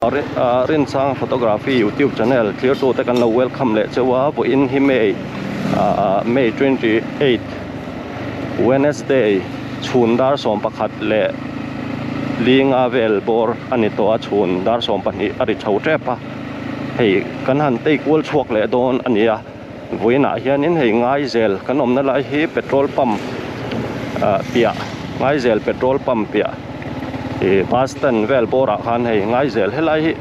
Rinsang Photography YouTube channel thirtute kan lo welcome leh cheu a, vawiin hi May May 28 Wednesday chhun dar 11 leh linga vel bawr a ni tawh a, chhun dar 12 a ri chho tep a, hei kan han tei kual chhuak leh dawn a ni a. Vawiinah hianin hei Ngaizel kan awmna lai hi petrol pump ah piah Ngaizel petrol pump piah ih bus stand vel bawrah khan hei Ngaizel helai hi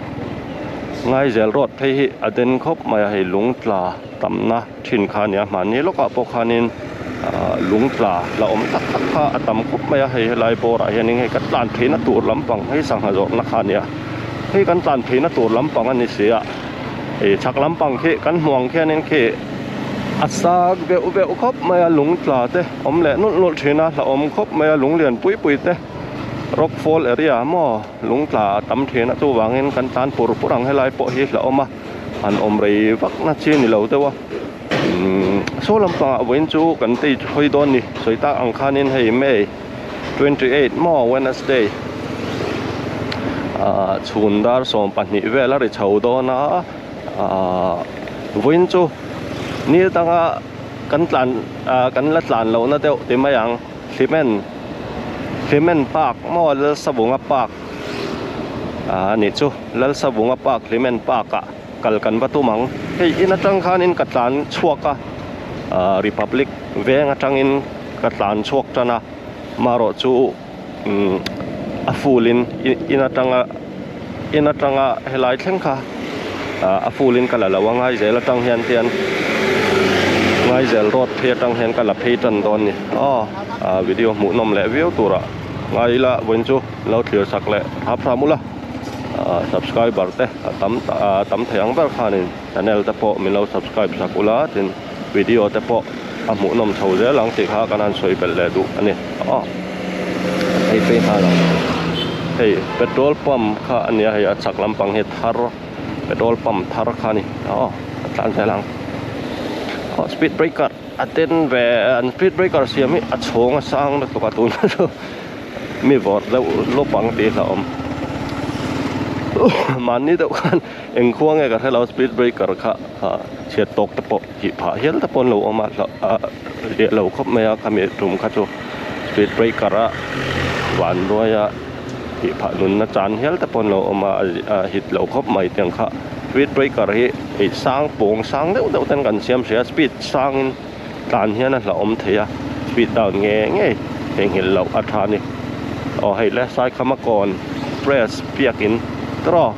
Ngaizel road phei hi a den khawp mai a hei lung tla tamna thin kha a ni a hmanni lawkah pawh khanin ah lung tla la awm tak tak kha a tam khawp mai a hei helai bawrah hianin hei kan tlan theihna tur lampang hei sangha zawrhna kha a ni a hei kan tlan theihna tur lampang a ni si a. Ih chhak lampang khi kan hmuh ang khianin khi a sang veuh veuh khawp mai a lung tla te awm leh nulh nulh thin a hlauhawm khawp mai a lung lian pui pui te rock fall area maw lung tla a tam thin a chuvangin kan tlan pur pur ang helai pawh hi hlauhawm a han awm rei vak na chi ni lo deuh a umm saw lampangah vawiin chu kan tei hawi dawn ni sawi tak ang khanin hei May 28 maw Wednesday ah chhun dar 12 vel a ri chho dawn a ah vawiin chu ni danga kan tlan ah kan la tlan lohna deuh ti mai ang Hlimen Hlimen park maw Lalsavunga park ah a nih chu Lalsavunga park Hlimen park ah kal kan va tum ang hei in atang khanin ka tlan chhuak a ah Republic veng atangin. Ka tlan chhuak tan a, marawh chu umm a full in in atanga in atanga helai thleng kha ah a full in ka la lo a Ngaizel atang hian hian Ngaizel road phei atang hian ka la phei tan dawn a ni aw ah video hmuhnawm leh viau turah ngai ila vawiin chu lo thlir sak leh hap hram ula ah subscriber te a tam ah tam thei ang ber khanin channel te pawh min lo subscribe sak ula tin video te pawh a hmuhnawm chho zel ang tih kha kan han sawi belh leh duh a ni aw hei phei nghal ang hei petrol pump kha a nia hei a chhak lampang hi thar petrol pump thar kha a ni aw a tlan zel ang aw speed breaker a ten ve an speed breaker siam hi a chhawng a sang lutuk a tunah chu mi vawrh deuh lawp ang tih hlauhawm mahni deuh khan eng khua nge ka hre lo speed breaker kha chhiat tawk te pawh tih phah hial te pawh an lo awm a a liah lo khawp mai a khami tum kha chu speed breaker a van ruai a tih phah nunna chan hial te pawh an lo awm a a hit lo khawp mai tiang kha speed breaker hi ei sang pawng sang deuh deuh ten kan siam hrih a speed sang in tlan hian a hlauhawm thei a speed down nge ngei theihnghilh loh a tha a ni aw hei le Saikhama kawn press biakin tawh.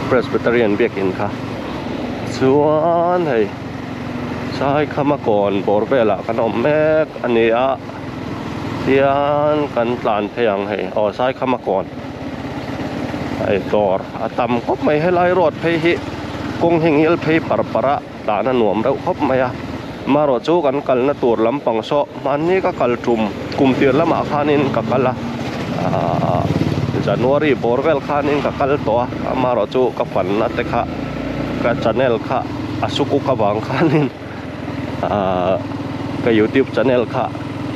Presbyterian biakin kha chuan hei Saikhama kawn bawr velah kan awm mek a ni a tian kan tlan phei ang hei aw Saikhama kawn hei dawr a tam khawp mai helai road phei hi kawng hi ngil phei par par a tlan a nuam reuh khawp mai a marawh chu kan kalna tur lampang saw hmanni ka kal tum kum tir lamah khanin ka kal a ahh January bawr vel khanin ka kal tawh a amarawh chu ka fanna te kha ka channel kha a sukuk avang khanin ahh ka youtube channel kha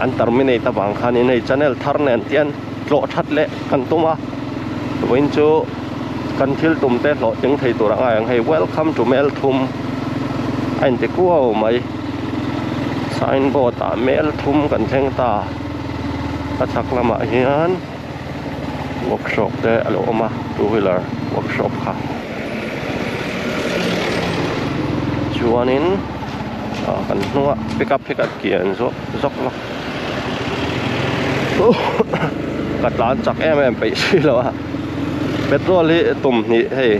an terminate avang khanin hei channel thar nen tian tlawh that leh kan tum a vawiin chu. Kan thil tum te hlawhtling thei tur a ngai ang hei welcome to Melthum a inti kuau mai signboard ah Melthum kan thleng ta a chhak lamah hian workshop te a lo awm a two wheeler workshop kha chuanin ah kan hnungah pickup hi kan kian zawk zawk lawk ka tlan chak em em peih si lo a. Petrol hi tum hnih hei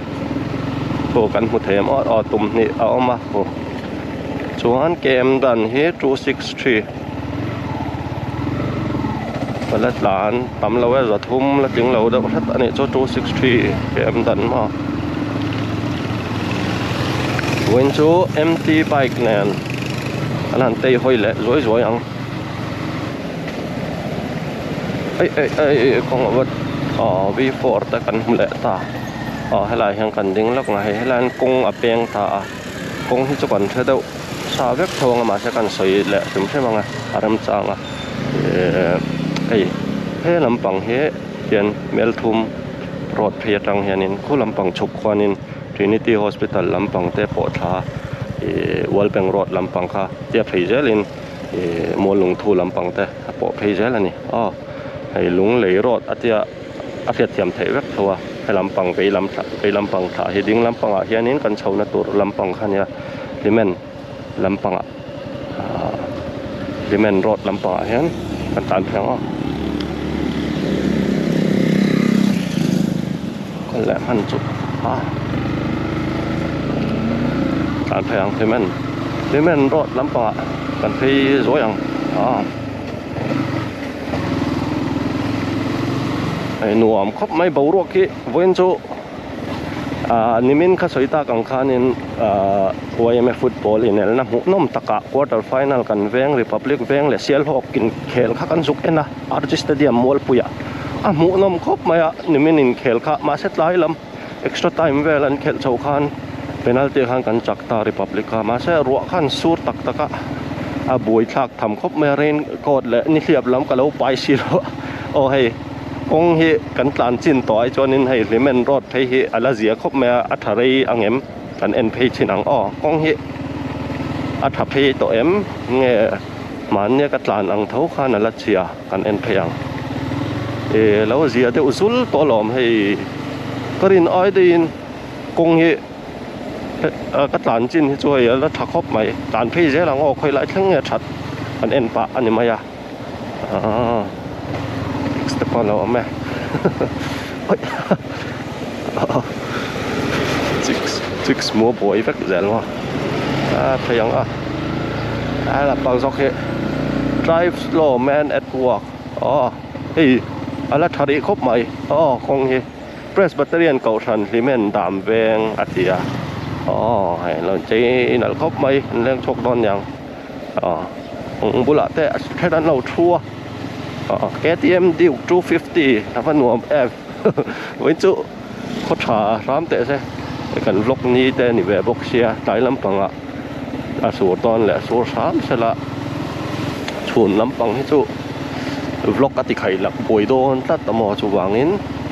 aw kan hmu thei em aw aw tum hnih a awm a aw chuan kem dan hi 263 ka la tlan tam lo e zathum la tling lo deuh hret a nih chu 263 kem dan maw vawiin chu mt bike nen an han tei hawi leh zuai zuai ang. Ei ei ei ei kawng a vat aw V4 te kan hmu leh ta aw helai hian kan ding lawk a hei helai hian kawng a peng ta a kawng hi chu kan hre deuh sa vek tho ang a mahse kan sawi leh hrim hrim ang a a remchang a ehh hei he lampang hi hian melthum. Road phei atang hianin khu lampang chhuk khuanin Trinity Hospital lampang te pawh thla ihh World Bank Road lampang kha tia phei zelin ihh Muallungthu lampang te a pawh phei zel a ni aw hei Lunglei Road a tia a hriatthiam theih vek tho a he lampang vei lam thla vei lampang thlah hi ding lampangah hianin kan chhohna tur lampang kha nia hlimen lampangah ahh hlimen road lampangah hian kan tlan phei ang aw kal leh hman chu a tlan phei ang hlimen hlimen road lampangah kan phei zuai ang aw. Hei nuam khawp mai boruak hi vawiin chu ah nimin kha sawi tak ang khanin ah yma football inelna hmuhnawm takah quarter final kan veng republic veng leh sialhawk inkhel kha kan zuk en a R G stadium mualpuiah a hmuhnawm khawp mai a nimin inkhel kha mahse tlai lam extra time vel an khelh chho khan penalty khan kan chak ta republic kha mahse ruah khan sur tak tak a a buai thlak tham khawp mai a rain coat leh nihliap lam ka lo pai si lo a aw hei kawng hi kan tlan chin tawh ai chuanin hei hlimen road phei hi a la zia khawp mai a a tha rei ang em kan en phei chin ang aw kawng hi a tha phei tawh em nge mahnia ka tlan ang tho khan a la chhia. Kan en phei ang. Ih lo zia deuh zul tawh alawm hei ka rin ai deuhin kawng hi ka tlan chin hi chu hei a la tha khawp mai tlan phei zel ang aw khawi lai thleng nge that kan en pah a ni mai a aaa step a lo awm e chicks chicks maw buai vek zel maw a phei ang a a la pang zawk hi drive slow man at work aw hei a la tha rih khawp mai aw kawng hi Presbyterian kohhran hlimen dam veng a ti a aw hei an lo inchei nalh khawp mai an leng chhuak dawn niang aw kawng bulah te a then an lo thu a aw K T M Duke 250 a va nuam em vawiin chu khaw tha hram teh se kan vlog ni te a ni ve bawk sia tlai lampangah a sur dawn leh a sur hram sela chhun lampang hi chu vlog a ti khaih lak buai dawn tlat a maw chuvangin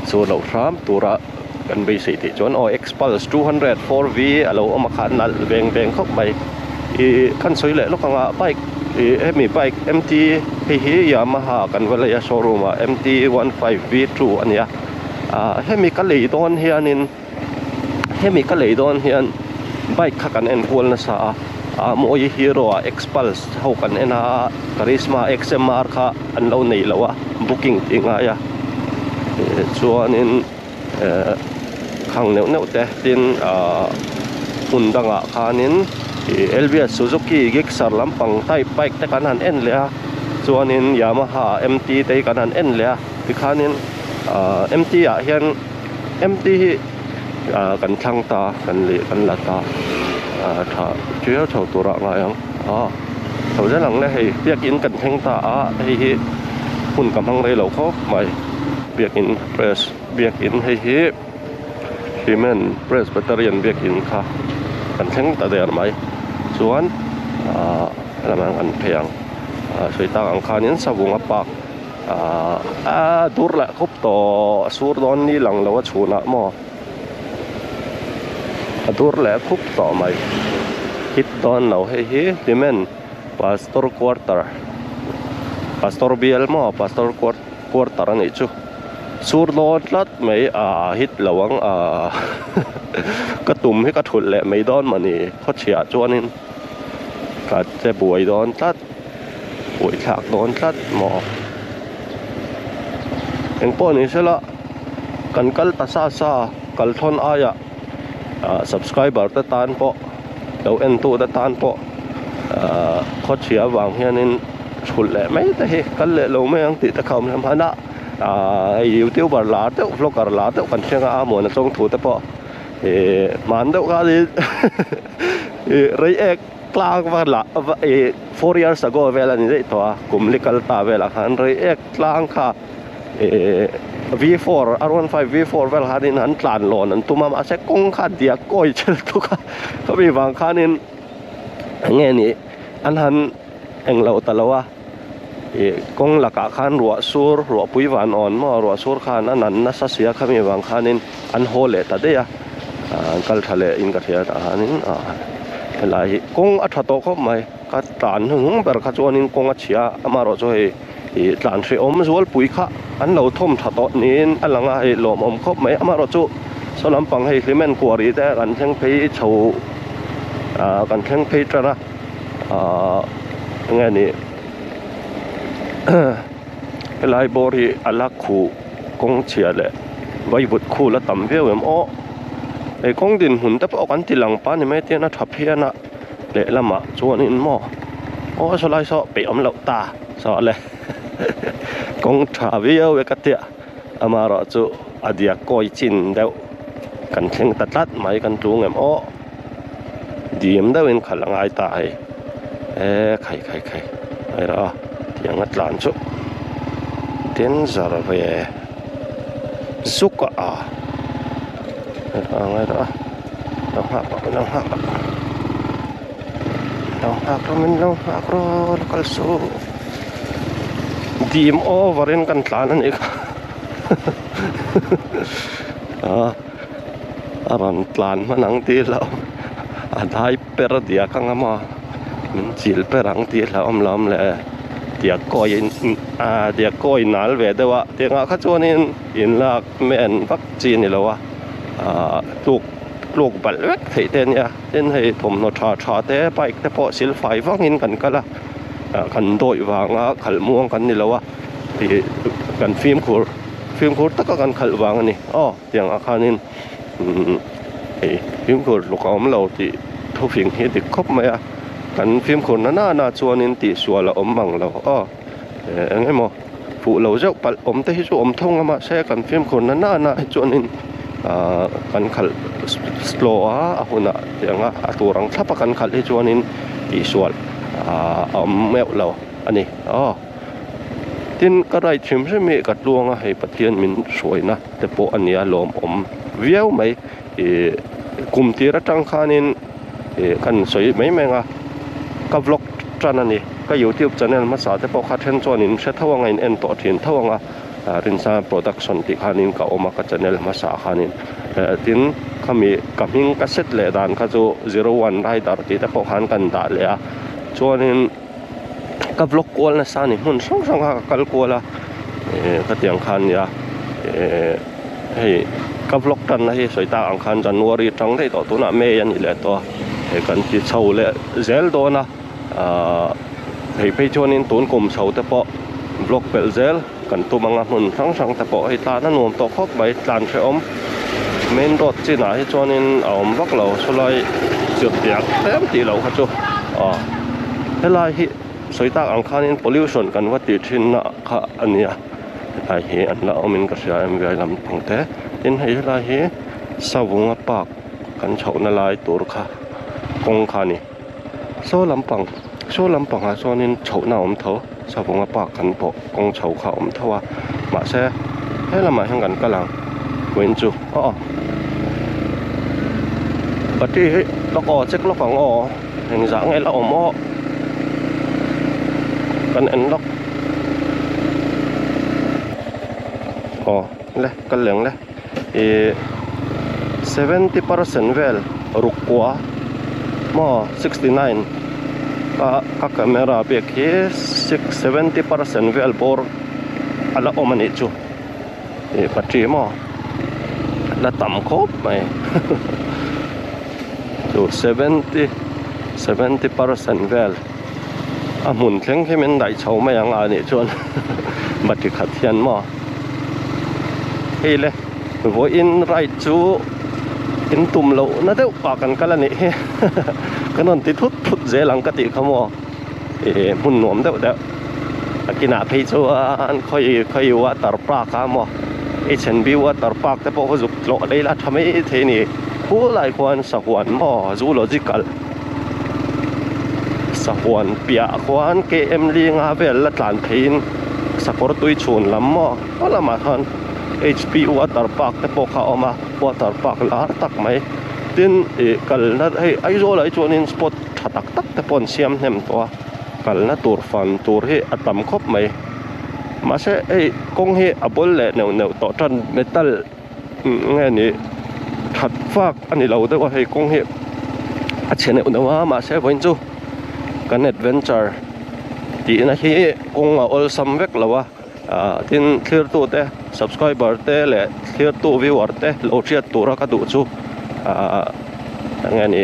sur loh hram tura kan beisei theih chuan aw Xpulse 200 4V a lo awm a kha nalh veng veng khawp mai ih kan sawi leh lawk ang a bike ih hemi bike M_T hei hi Yamaha kan va lei a showroom ah M_T 15 V2 a ni a ah hemi ka lei dawn hianin hemi ka lei dawn hian bike kha kan en kual nasa a ah mawi hero ah Xpulse ho kan en a Karizma X_M_R kha an lo nei lo a booking tih ngai a chuanin eh khang neuh neuh te tin ah hmun dangah khanin ih L_V_S Suzuki Gixxer lampang type bike te kan han en leh a chuanin Yamaha M_T te hi kan han en leh a tikhanin ah M_T ah hian M_T hi ah kan thlang ta kan leh kan la ta ah tha tiau chho turah ngai ang ah chho zel ang le hei biakin kan thleng ta a hei hi hun ka hmang rei lo khawp mai. Biakin press biakin hei hi Hlimen Presbyterian biakin kha kan thleng ta der mai chuan ahh helamah hian kan phei ang ah sawi tak ang khanin savunga park ahh a dur leh khup tawh a sur dawn ni lang lo a chhunah maw a dur leh khup tawh mai hit dawn lo hei hi Hlimen Pastor quarter Pastor bial maw Pastor quarter. Quarter a nih chu sur dawn tlat mai a hit lo ang a ka tum hi ka thulh leh mai dawn mah ni khawchhiah chuanin ka che buai dawn tlat buai thlak dawn tlat maw engpawh ni sela kan kal ta sa sa kal thawn aiah ah subscriber te tan pawh lo en tu te tan pawh ah khawchhia avang hianin thulh leh mai te hi kal leh lo mai ang tih te kha awm hlawm hman a ah hei youtuber lar deuh vlogger lar deuh kan hriang a a muan a chawng thu te pawh ih hman deuh kha ni ih rei ek tlang va lah va ih four years ago vel a ni daih tawh a kum li kal ta velah khan rei ek tlang kha ih V4 R15 V4 vel khanin an tlan lawn an tum a mahse kawng kha diak kawi chel tuk a khami vang khanin eng nge ni an han eng lo ta lo a. Ih kawng lakah khan ruah sur ruah pui van awn maw ruah sur khan a nan nasa sia khami vang khanin an haw leh ta daih a ah an kal tha leh in ka hria tah khanin ah helai hi kawng a tha tawh khawp mai ka tlan hnuhnung ber kha chuanin kawng a chhia a amaherawh chu hei ih tlan hrehawm zualpui kha an lo thawm tha tawh niin a lang a hei lawmawm khawp mai amaherawh chu saw lampang hei hlimen kuari te kan thleng phei chho ah kan thleng phei tan a ah enge ni helai bawr hi a la khuh kawng chhia leh vaivut khu la tam viau em aw hei kawng dinhmun te pawh kan ti lang pa ni mai tian a tha phian a lehlamah chuanin maw aw sawlai saw peih awm loh ta saw le kawng tha viau e ka tia amaherawh chu a diak kawi chin deuh kan thleng ta tlat mai kan tlung em aw. Dim deuhin khalh a ngai ta hei e khai khai khai hei rawh a tiang a tlan chu danger ve zuk a a hei rawh a ngai rawh a lo nghak rawh lo nghak rawh lo nghak rawh min lo nghak rawh la kal suh dim over in kan tlan a nih kha a. A rawn tlan hman ang tih hlauh a dai per diak ang a maw min chil per ang tih hlauhawm lo awm leh diak kawi ah diak kawi nal ve deuh a tiangah kha chuanin inlak men vak chi a ni lo a ah tluk tluk balh vek theih te a nia tin hei thawmhnaw tha tha te bike te pawh silfai vangin kan kal a ah kan dawih vanga khalh muang kan ni lo a ih kan fimkhur fimkhur taka kan khalh vang a ni aw. Tiang ah khanin hei fimkhur hluk a awm lo tih thufing hi dik khawp mai a kan fimkhur na na na chuanin tihsual a awm mang lo aw eng emaw fuh lo zeuh palh awm te hi chu awm thung a mahse kan fimkhur na na na hi chuanin ahh kan khalh slow a a hunah tiang a a tur ang thlap a kan khalh hi chuanin tihsual ahh a awm meuh lo a ni aw. Tin, ka ride hrim hrim hi ka tluang a, hei Pathian min hruaina te pawh a nia lawmawm viau mai. Ih kum tir atang khanin ih kan sawi mai mai ang a, ka vlog tan a ni. Ka youtube channel hmasa te pawh kha then chuan in hre tho ang a, in en tawh thin tho ang a, Rinsa production tih khanin ka awm a ka channel hmasa khanin. Tin, khami ka hming ka set leh dan kha chu zero one rider tih te pawh khan kan dah leh a, chuanin. Ka vlog kual nasa a ni hmun hrang hrang a ka kal kual a eh khatiang khan nia eh hei ka vlog tanna hi sawi tak ang khan January atang daih tawh tunah May a ni leh tawh a hei kan ti chho leh zel dawn a ahh hei phei chuanin tun kum chho te pawh vlog pelh zel kan tum ang a hmun hrang hrang te pawh hei tlan a nuam tawh khawp mai tlan hrehawm main road chinah hi chuanin a awm vak lo sawlai chirhdiak tlem tih loh kha chu aw helai hi sawi tak ang khanin pollution kan va tih thin na kha a nia helai hi an la awmin ka hria em vai lampang te tin hei helai hi savunga park kan chhohna lai tur kha kawng kha a ni. Saw lampang saw lampangah chuanin chhohna a awm tho savunga park kan pawh kawng chho kha a awm tho a mahse he lamah hian kan kal ang vawiin chu aw battery hi lawk aw check lawk ang aw engzah nge la awm aw kan en lawk aw le kal leng le. Ihh 70% vel ruk kua maw 69 a ka camera bik hi 70% vel bawr a la awm a nih chu ih battery maw la tam khawp mai chu 70 70% vel a hmun thleng khi min daih chho mai ang a nih chuan battery khat hian maw. Hei le vawiin ride chu in tum loh na deuh pah kan kal a nih hi kan rawn ti thut thut zel ang ka tih kha maw ih hmun nuam deuh deuh a kinah phei chuan khawi khawi water park a maw H&B water park te pawh khaw zuk tlawh lei la tha mai thei a ni khulai khuan sahuan maw zoological sahuan piah khuan K_M linga vel la tlan pheiin sakawr tui chhun lam maw a lamah khan H_P water park te pawh kha a awm a water park lar tak mai tin ih kalna hei Aizawl ah hi chuanin spot tha tak tak te pawh an siam hnem tawh a. Kalna tur fan tur hi a tam khawp mai. Mahse hei kawng hi a bawl leh neuh neuh tawh tan metal nge ni that fak a ni lo deuh a hei kawng hi a chhe neuh neuh a mahse vawiin chu kan adventure tihna hi kawng a awlsam vek lo a ah tin thlirtu te subscriber te leh thlirtu viewer te lo hriat tura ka duh chu ah enge ni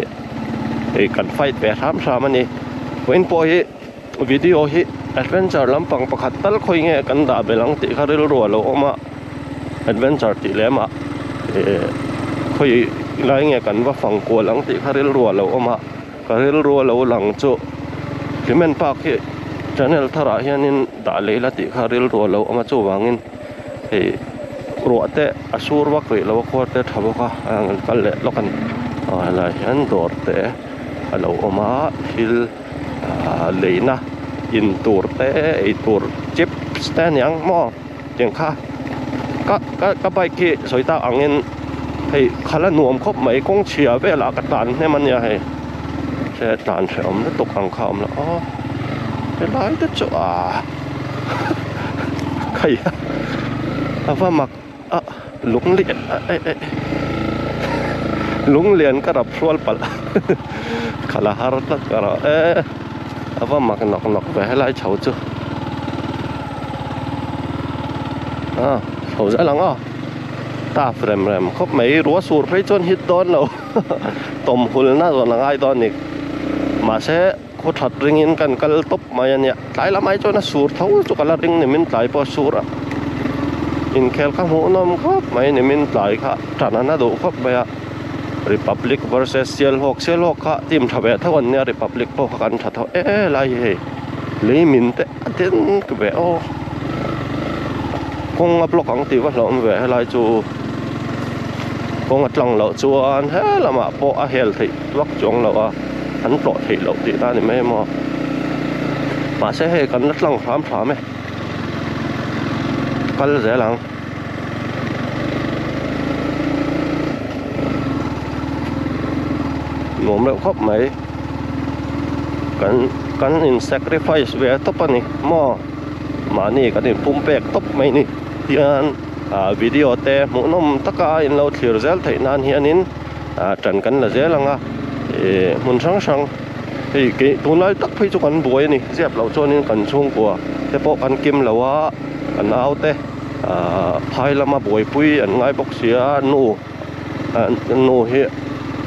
hei kan fight ve hram hram a ni vawiin pawh hi. Video hi adventure lampang pakhat tal khawi nge kan dah belh ang tih kha rilru a lo awm a, adventure tih lem ah eh khawi lai nge kan va fang kual ang tih kha rilru a lo awm a, ka rilru a lo lang chu cement park hi channel thar ah hianin dah leh ila tih kha rilru a lo awm a chuvangin hei ruah te a sur vak rih lo a khuar te a tha bawk a a kal leh lawk a ni aw helai hian dawr te a lo awm a thil. Ahh leina in tur te ei tur chips te a niang maw tiang kha ka ka ka bike hi sawi tak angin hei khalh a nuam khawp mai kawng chhia velah ka tlan hnem a nia hei se tlan hrehawm lutuk ang kha a awm lo aw helai te chu ahh khai a a va mak a lung lian eh eh lung lian ka rap hrual palh khalh a har tlat ka rawh e a va mak nawk nawk ve helai chho chu a chho zel ang aw taf rem rem khawp mai rua sur phei chuan hit dawn lo tawm hul na zawn a ngai dawn a ni mahse khaw that ringin kan kal tawp mai a nia tlai lamah hi chuan a sur tho chu ka la ring ni min tlai pawh a sur a inkhel kha hmuh nawm khawp mai ni min tlai kha tan a na duh khawp mai a republic versus sialhawk sialhawk kha team tha ve tho an nia republic pawh kha kan tha tho e lai hi hei lei min te a den ve aw kawng a block ang tih va hlauhawm ve helai chu kawng a tlang loh chuan he lamah pawh a hel theih vak chuang loh a. An tlawh theih loh tih ta a ni mai maw mahse hei kan la tlang hram hram e kal zel ang nuam reuh khawp mai kan kan in sacrifice ve tawp a ni maw mahni kan in pum pek tawp mai ni hian ah video te hmuhnawm taka in lo thlir zel theih nan hianin. ah tan kan la zel ang a ih hmun hrang hrang hei kei tunlai tak phei chu kan buai a ni ziap loh chuanin kan chhungkua te pawh kan kim lo a kan nau te ah phai lama buaipui an ngai bawk si a nu ah nu hi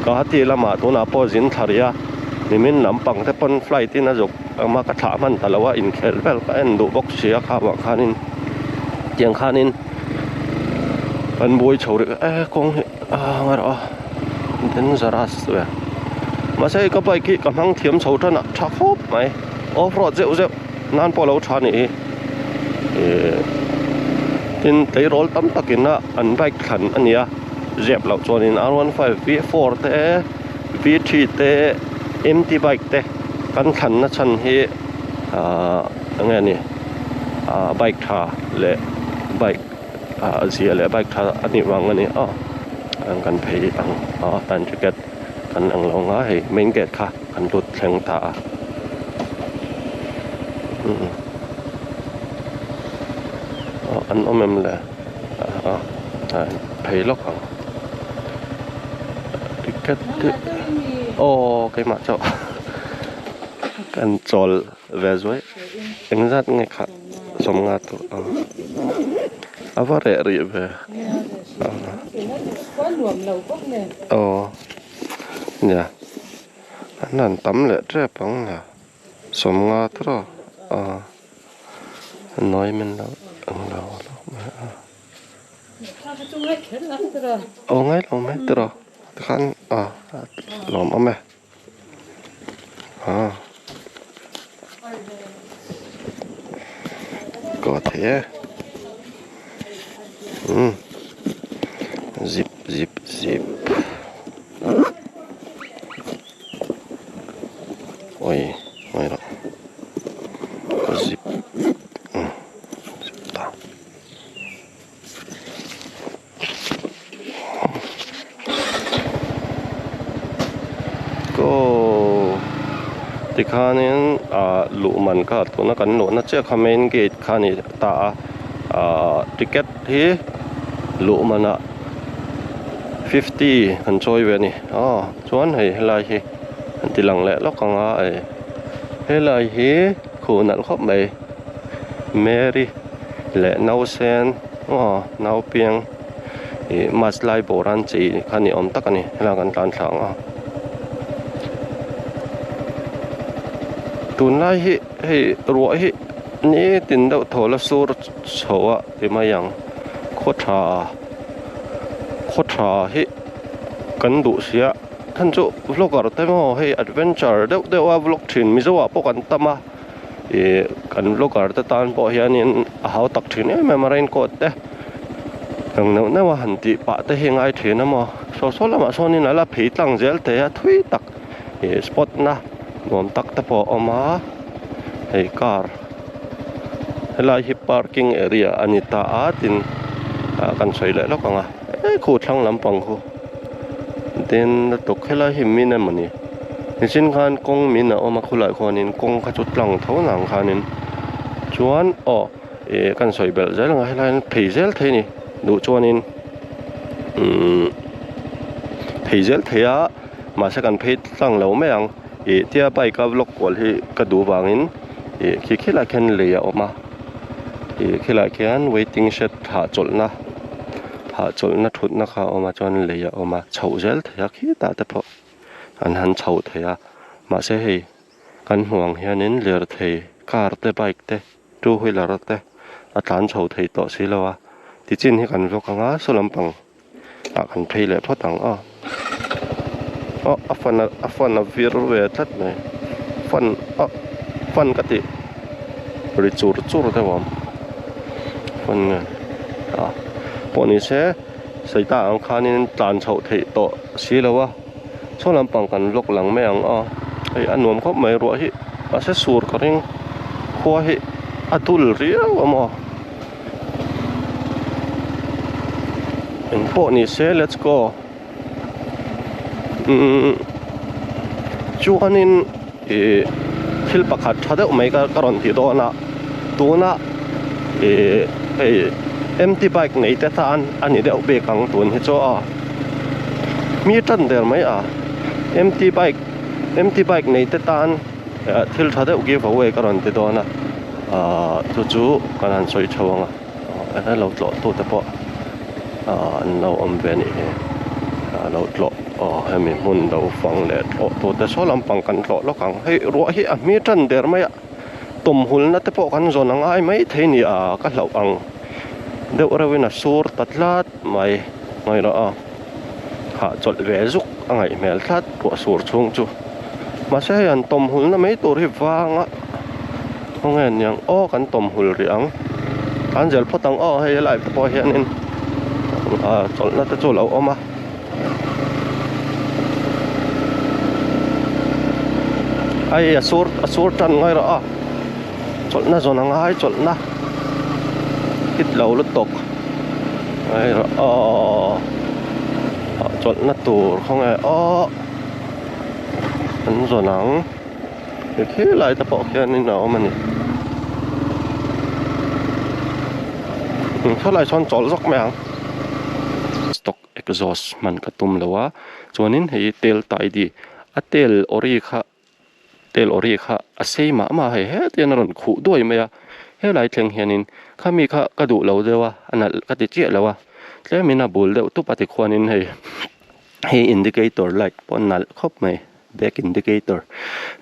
Guwahati lamah tunah pawh zin thla rih a nimin lampang te pawn flight in a zuk ang a ka thlah hman ta lo a inkhelh vel ka en duh bawk si a kha vang khanin tiang khanin kan buai chho rih e kawng hi. Ah nga rawh a dangerous ve mahse hei ka bike hi ka hmang thiam chho tan a tha khawp mai off road zeuh zeuh nan pawh a lo tha a nih hi ihh tin tleirawl tam takin a an bike thlan a ni a zep loh chuanin r 15 v 4 te v 3 te mt bike te kan thlan na chhan hi ahh eng nge ni ah bike tha leh bike. ah zia leh bike tha a nih vang a ni a an kan phei ang a tan ticket kan ang lo ang a hei main gate kha kan lut thleng ta a umm ah an awm em le ah phei lawk ang ticket te aw keimah chauh kan chawl ve zuai engzat nge kha. Sawmnga tur a a va reh rih ve aw nia an han tam leh tep ang nia sawmnga tur aw a nawi min lo ang lo a aw ngai lo mai tur aw tikhan a lawmawm e. Có thế ừ. Zip zip zip Ôi, ôi đó. Có zip. Ừ. Zip ta. Go. Tikhanin ah luh man kha tuna kan luhna chiah kha main gate kha a ni ta a ah ticket hi luh manah fifty kan chawi ve a ni aw chuan hei helai hi an ti lang leh lawk ang a hei helai hi khuh nalh khawp mai Mary leh nausen aw naupiang ih mass lai bawr an chei kha ni awm tak a ni helai kan tlan thla ang a tunlai hi hei ruah hi nitin deuh thaw la sur chho a ti mai ang khaw tha khaw tha hi kan duh sia chhan chu vlogger te maw hei adventure deuh deuh a vlog thin mizo ah pawh kan tam a. Ih kan vlogger te tan pawh hianin a hau tak thin em em a raincoat te ang neuh neuh a han tih pah te hi ngai thin a maw saw saw lamah sawnin a la phei tlang zel thei a thui tak ih spot na nuam tak te pawh a awm a hei car helai hi parking area a ni ta a tin ah kan sawi leh lawk ang a eh khu thlang lampang khu tin lutuk helai hi min emawni. Nichin khan kawng min a awm a khulai khuanin kawng kha chu tlang tho nang khanin chuan aw ih kan sawi belh zel ang a helai hian phei zel thei a ni duh chuanin umm phei zel thei a mahse kan phei tlang lo mai ang ih tia bike a vlog kual hi ka duh vangin ih khi khilai khian lei a awm a ih khilai khian waiting shed hahchawlhna hahchawlhna thutna kha a awm a chuan lei a awm a chhoh zel thei a khitah te pawh. An han chhoh thei a mahse hei kan hmuh ang hianin lirthei car te bike te two wheeler te a tlan chho thei tawh si lo a tichin hi kan vlog ang a saw lampang ah kan phei leh phawt ang aw aw a fan a fan a vir ve tlat mai fan ah fan ka tih ri chur chur deuh a awm fan nge ah pawh ni se. Sawi ta ang khanin tlan chhoh theih tawh si lo a saw lampang kan vlog lang mai ang a hei a nuam khawp mai ruah hi mahse sur ka ring khua hi a dul riau a maw engpawh ni se let's go umm chuanin ih thil pakhat tha deuh mai ka rawn ti dawn a tuna ih hei empty bike nei te tan a ni deuh bik ang tun hi chu a mi tan der mai a empty bike empty bike nei te tan thil tha deuh give away ka rawn ti dawn a ahh chu chu kan han sawi tho ang a. Aw lo tlawh tu te pawh ah an lo awm ve a nih hi ah lo tlawh aw hemi hmun lo fang leh tlawh tu te saw lampang kan tlawh lawk ang hei ruah hi a hmi tan der mai a tawmhulna te pawh kan zawn a ngai mai thei ni a ka hlauh ang deuh reuhin a sur ta tlat mai ngaihloh a hahchawlh ve zuk a ngaih hmel tlat ruah sur chhung chu mahse hei an tawmhulna mai tur hi vang a khawnge niang aw kan tawmhul rih ang an zel phawt ang aw hei helai te pawh hianin ah chawlhna te chu a lo awm a hei a sur a sur tan ngai rawh a chawlhna zawn a ngai chawlhna hit lo lutuk ngai rawh aw chawlhna tur khawnge aw an zawn ang. He khilai te pawh khianin a awm a ni. Khawlai sawn chawl zawk mai ang. Stock exhaust hman ka tum lo a chuanin hei tel tidy a tel ori kha tel ori kha a sei mah mah a hei hetiang a rawn khuh duai mai a helai thleng hianin khami kha ka duh lo deuh a a nalh ka ti chiah lo a tlemin a bul deuh tup a tikhuanin hei. Hei indicator light pawh nalh khawp mai back indicator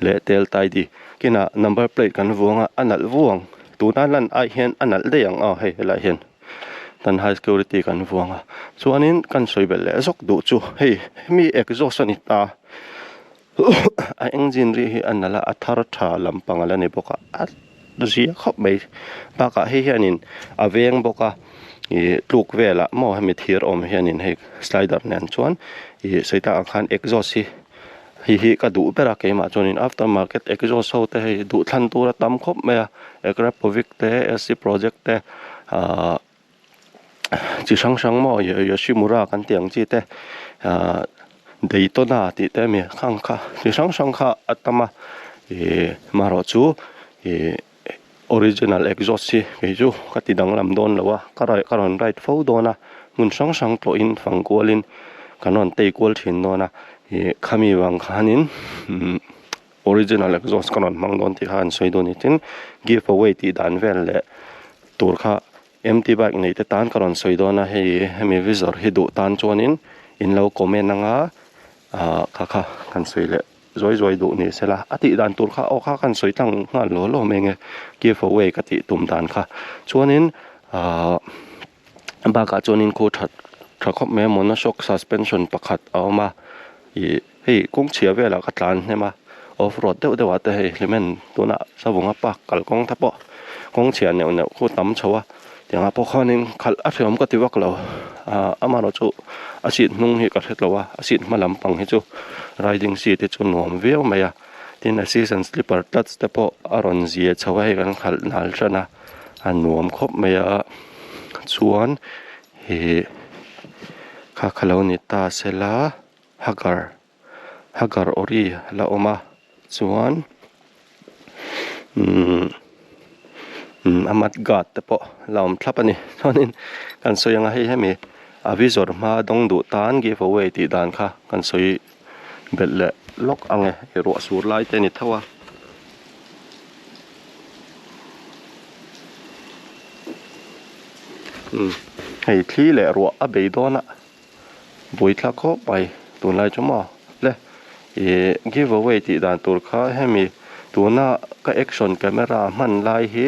leh tel tidy kinah number plate kan vuang a a nalh vuang tuna lan ai hian a nalh daih ang aw hei helaiah hian tan high security kan vuang a chuanin kan sawi belh leh zawk duh chu hei hemi exhaust a ni ta a engine ri hi a nalh a a thar tha lampang a la ni bawk a a zia khawp mai bakah hei hianin a veng bawk a ih tluk velah maw hemi thir awm hianin hei slider nen chuan ih sawi tak ang khan exhaust hi hei hi ka duh ber a keimah chuanin after market exhaust ho te hei duh thlan tur a tam khawp mai a akrapovic te sc project te ahh chi hrang hrang maw yoshimura kan tih ang chi te ahh daytona tih te a mi khang kha chi hrang hrang kha a tam a. Ih marawh chu ih original exhaust hi kei chu ka ti danglam dawn lo a ka ka rawn ride fo dawn a hmun hrang hrang tlawhin fang kualin kan rawn tei kual thin dawn a ih khami vang khanin umm original exhaust ka rawn hmang dawn tih kha an sawi dawn a ni tin give away tih dan vel leh tur kha M_T bike nei te tan ka rawn sawi dawn a hei hemi vizor hi duh tan chuanin in lo comment anga ah kha kha kan sawi leh. Zuai zuai duh ni sela a tih dan tur kha aw kha kan sawi tlang nghal law law mai nge give away ka tih tum dan kha chuanin ahh bakah chuanin khu that tha khawp mai a monoshock suspension pakhat a awm a ih hei kawng chhia velah ka tlan hnem a off road deuh deuh ah te hei hlimen tunah savunga park kalkawng te pawh kawng chhia neuh neuh khu tam chho a. Tiangah pawh khanin khalh a hreawm ka ti vak lo ah amaherawhchu a seat hnung hi ka hre tlo a a seat hma lampang hi chu riding seat hi chu nuam viau mai a tin a season slipper clutch te pawh a rawn zia chho a hei kan khalh nal tan a a nuam khawp mai a chuan ih kha kha lo ni ta sela hagar hagar ori a la awm a chuan umm umm a mud guard te pawh la awm thlap a ni chuanin kan sawi ang a hei hemi a vizor hma dawng duh tan give away tih dan kha kan sawi belh leh lawk ang e ih ruah sur lai te a ni tho a. Umm hei thli leh ruah a bei dawn a. Buaithla khawp mai tunlai chu maw le ih give away tih dan tur kha hemi tuna ka action camera hman lai hi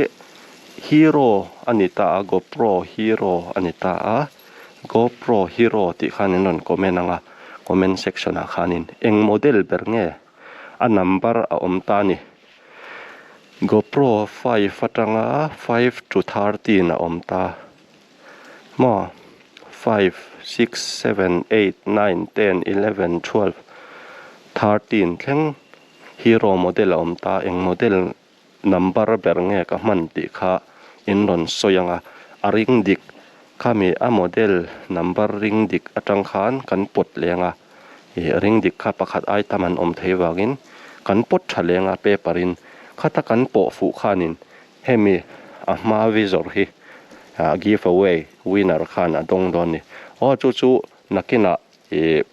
hero a ni ta a gopro hero a ni ta a gopro hero tih khan in rawn comment ang a comment section ah khanin eng model ber nge a number a awm ta a ni gopro five atanga five to thirteen a awm ta. Maw five six seven eight nine ten eleven twelve thirteen thleng hero model a awm ta eng model number ber nge ka hman tih kha in rawn sawi ang a a ring dik khami a model number ring dik atang khan kan pawt leng a ih ring dik kha pakhat ai tam an awm thei vangin kan pawt tha leng a paper in khata kan pawh fuh khanin Hemi a hma vizor hi ah give away winner khan a dawng dawn a ni. Aw chu chu nakinah ih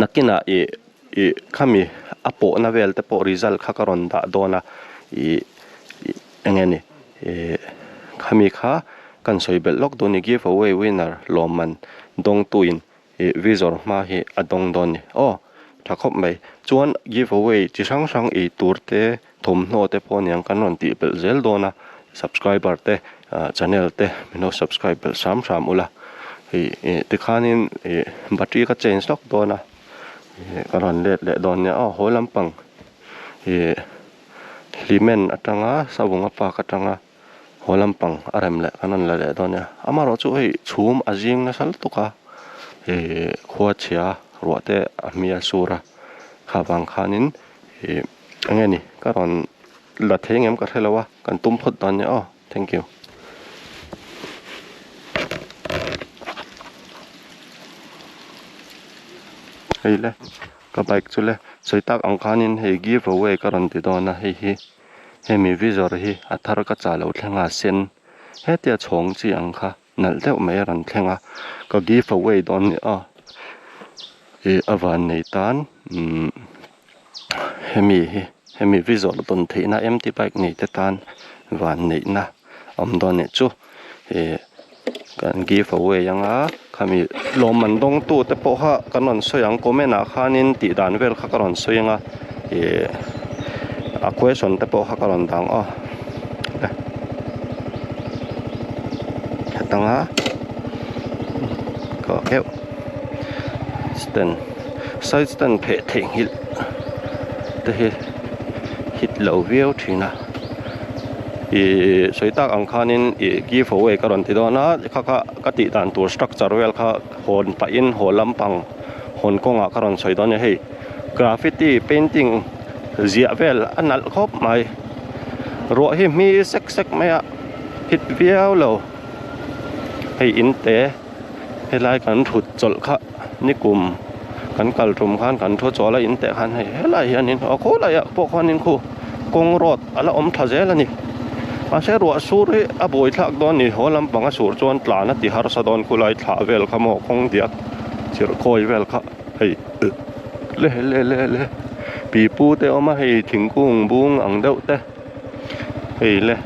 nakinah ih ih khami a pawhna vel te pawh result kha ka rawn dah dawn a ih ih eng nge ni ih khami kha kan sawi belh lawk dawn a ni give away winner lawmman dawngtuin Ih vizor hma hi a dawng dawn ni. Aw tha khawp mai. Chuan give away chi hrang hrang ei tur te thawmhnaw te pawh aniang kan rawn tih belh zel dawn a. Subscriber te ah channel te min lo subscribe belh hram hram ula. Hei ih tikhanin ih battery ka change lawk dawn a. Ih ka rawn let leh dawn nia aw haw lampang ih hlimen atanga savunga park atanga. Haw lampang a rem leh kan rawn la leh dawn nia amaherawh chu hei chhum a zing nasa lutuk a ihh khua chhia ruah te a hmia sur a kha vang khanin ih eng nge ni ka rawn la thei ang em ka hrelo a kan tum phawt dawn nia aw thank you. Hei le ka bike chu le sawi tak ang khanin hei give away ka rawn ti dawn a hei hi. Hemi vizor hi a thar ka chah loh thleng a sen hetia chhawng chi ang kha nalh deuh mai a rawn thleng a ka give away dawn ni a ih a van nei tan umm hemi hi hemi vizor tawn theihna M T bike nei te tan van neihna a awm dawn anih chu ih kan give away anga khami lawmman dawng tu te pawh kha kan rawn sawi ang comment ah khanin tih dan vel kha ka rawn sawi anga ih a question te pawh kha ka rawn dang aw hetanga ka keuh stand side stand pheh theihnghilh te hi hit lo viau thin a. Ih sawi tak ang khanin ih give away ka rawn ti dawn a kha kha ka tih dan tur structure vel kha hawn pahin haw lampang hawn kawngah ka rawn sawi dawn a ni hei graffiti painting ziah vel a nalh khawp mai ruah hi hmi sek sek mai a hit viau lo hei in te helai kan thut chawlh kha nikum Kan kal tum khan kan thu chawl a in teh khan hei helai hianin aw khawlaiah pawh khuanin khu kawng road a la awm tha zel a ni. Mahse ruah sur hi a buai thlak dawn a ni haw lampang a sur chuan tlan a ti harsa dawn khulai thlah vel kha maw kawng diak chirh kawi vel kha hei le le le le pipu te awm a hei thingkung bung ang deuh te hei le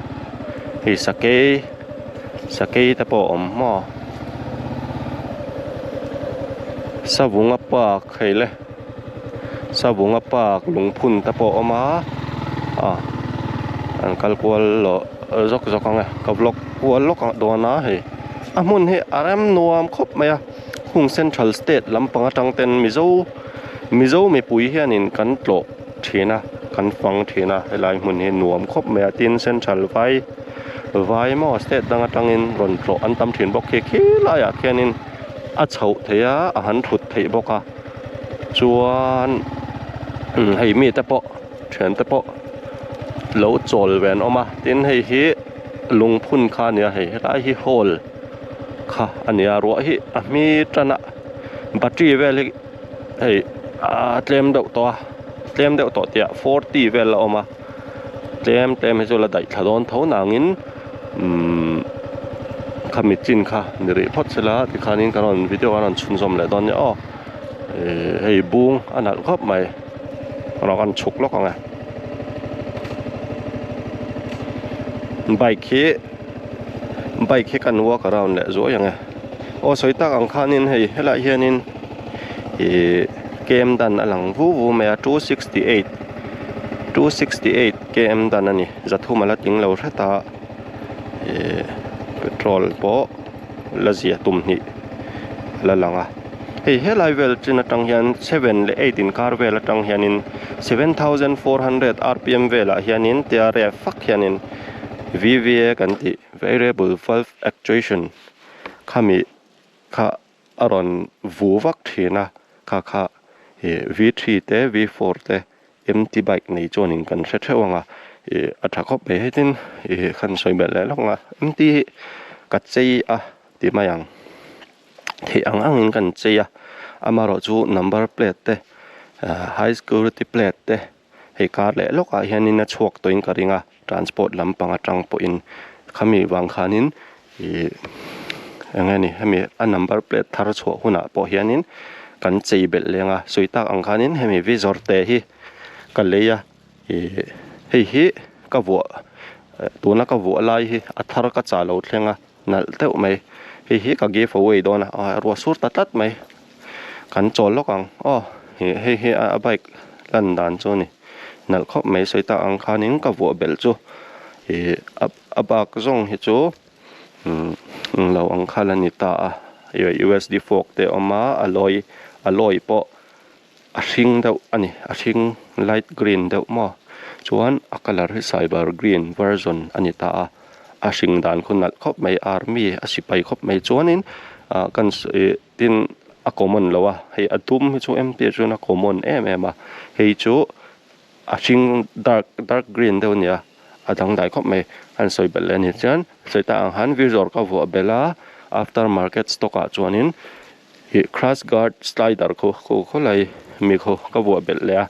hei sakei sakei te pawh a awm maw. Savunga park hei le Savunga park lungphun te pawh a awm a ah an kal kual lawh zawk zawk ang e ka vlog kual lawk dawn a hei a hmun hi a rem nuam khawp mai a hung central state lampang atang ten mizo mizo mipui hianin kan tlawh thin a kan fang thin a helai hmun hi nuam khawp mai a tin central vai vai maw state dang atangin rawn tlawh an tam thin bawk khi khilaiah khianin a chhoh theih a a han thut theih bawk a chuan hei mite pawh thian te pawh lo chawl ve an awm a tin hei hi lungphun kha a ni a hei helai hi hall kha a ni a ruah hi a hmi tan a battery vel hi hei a tlem deuh tawh a tlem deuh tawh tih ah forty vel a awm a tlem tlem hi chu la daih thla dawn tho nangin umm khami chin kha ni rih phawt sela tikhanin ka rawn video a rawn chhunzawm leh dawn nia aw ihh hei bung a nalh khawp mai rawn kan chhuk lawk ang e bike hi bike hi kan walk around leh zuai ang e aw sawi tak ang khanin hei helaiah hianin ihh kem dan a lang vu vu mai a 268 268 km dan a ni zathum a la tling lo hret a ihh petrol pawh la zia tum hnih a la lang a hei helai vel chin atang hian seven leh eight inkar vel atang hianin 7400 rpm velah hianin tia ref fak hianin V_V_A kan tih variable valve actuation khami kha a rawn vu vak thin a kha kha ih V three te V four te M_T bike nei chuanin kan hre theuh ang a ih a tha khawp mai hetin ih khan sawi belh leh lawk ang a M_T hi ka chei a ti mai ang theih ang angin kan chei a amaherawhchu chu number plate te ah high security plate te hei kar leh lawkah hianin a chhuak tawhin ka ring a transport lampang atang pawhin khami vang khanin ih eng nge ni hemi a number plate thar chhuah hunah pawh hianin kan chei belh leng a sawi tak ang khanin hemi vizor te hi ka lei a ih hei hi ka vuah tuna ka vuah lai hi a thar ka chah lo thleng a nalh deuh mai hei hi ka give away dawn a ah ruah sur ta tlat mai kan chawl lawk ang aw ih hei hi a bike lan dan chu a ni nalh khawp mai sawi tak ang khanin ka vuah belh chu ih a a bak zawng hi chu umm englo ang kha la ni ta a U_S_D fork te a awm a a lawi a lawi pawh a hring deuh a ni a hring light green deuh maw chuan a colour hi cyber green version a ni ta a a hring dan khu nalh khawp mai army a sipai khawp mai chuanin ah kan ih tin a common lo a hei a dum hi chu M T ah chuan a common em em a hei chu a hring dark dark green deuh a ni a a dangdai khawp mai an sawi belh leh a ni chuan sawi tak ang khan vizor ka vuah belh a after market stock ah chuanin ih crash guard slider khu khu khawlai mi khu ka vuah belh leh a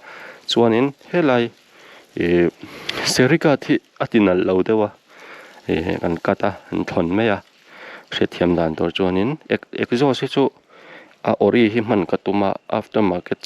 chuanin helai ih serikat hi a ti nalh lo deuh a ih kan cut a an thawn mai a hriatthiam dan tur chuanin exhaust hi chu a ori hi hman ka tum a after market.